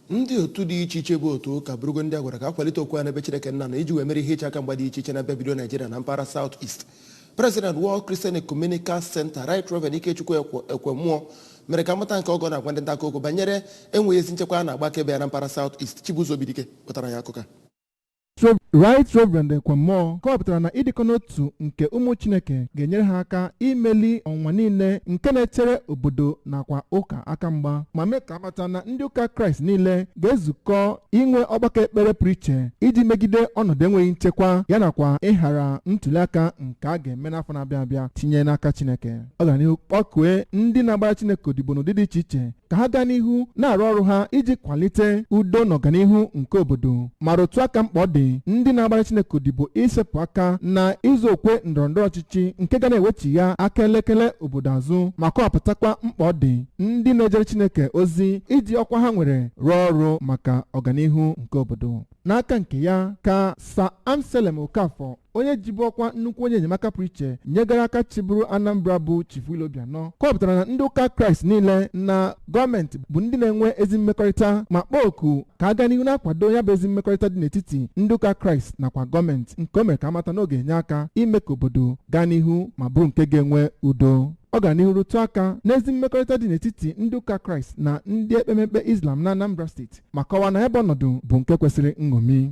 Ndị otu dị iche iche bụ otu ụka bụrụgo ndị a gwara ka akwalite okwu ha n'ebe Chineke nna nọ iji wee mere ihe iche aka mgba dị iche iche na-abịa bido Naijiria na mpaghara South East. President, World Christian Ecumenical Center, Right Reverend Ikechukwu Ekwemụọ, mere ka amata nke ọgọ na-agwa ndị nta akụkọ okwu banyere enweghị ezi nchekwa a na-agba akaebe ya na mpaghara South East. Chibuzo Obidike wetara ya akụkọ a. Right Reverend Ekwemmụọ kọwapụtara na ịdịkọ n'otu nke ụmụ Chineke ga-enyere ha aka imeli ọnwa niile nke na-echere obodo nakwa ụka aka mgba, ma mee ka amata na ndị ụka Kraịst niile ga-ezukọ inwe ọgbakọ ekpere pụrụ iche iji megide ọnọdụ enweghị nchekwa ya nakwa ịghara ntụliaka nke a ga-eme n'afọ na-abịa abịa tinye n'aka Chineke. Ọ gara n'ihu kpọkue ndị na-agbara Chineke odibo n'ụdị dị iche iche ka ha gaa n'ihu na-arụ ọrụ ha iji kwalite udo na ọganihu nke obodo, ma rụtụ aka mkpa ọ dị ndị na-agbara Chineke odibo isepụ aka na ịzụ okwe ndọrọndọrọ ọchịchị nke ga na-ewechigha aka elekere obodo azụ, ma kọwapụtakwa mkpa ọ dị ndị na-ejere Chineke ozi iji ọkwa ha nwere rụọ ọrụ maka ọganihu nke obodo. N'aka nke ya ka Sir Amselem Okafọ, onye jibu ọkwa nnukwu onye enyemaka pụrụ iche nyegara aka chịburu Anambra bụ Chief Willie Obianọ, kọwapụtara na ndị ụka Kraịst niile na gọọmenti bụ ndị na-enwe ezi mmekọrịta, ma kpọọ oku ka a gaa n'ihu na-akwado ya bụ ezi mmekọrịta dị n'etiti ndị ụka Kraịst nakwa gọọmenti, nke o mere ka amata n'oge enye aka ime ka obodo gaa n'ihu ma bụrụ nke ga-enwe udo. Ọ gara n'ihu rụtụ aka n'ezi mmekọrịta dị n'etiti ndị ụka Kraịst na ndị ekpemekpe Islam na Anambra Steeti, ma kọwaa na ebe ọnọdụ bụ nke kwesịrị nṅomi.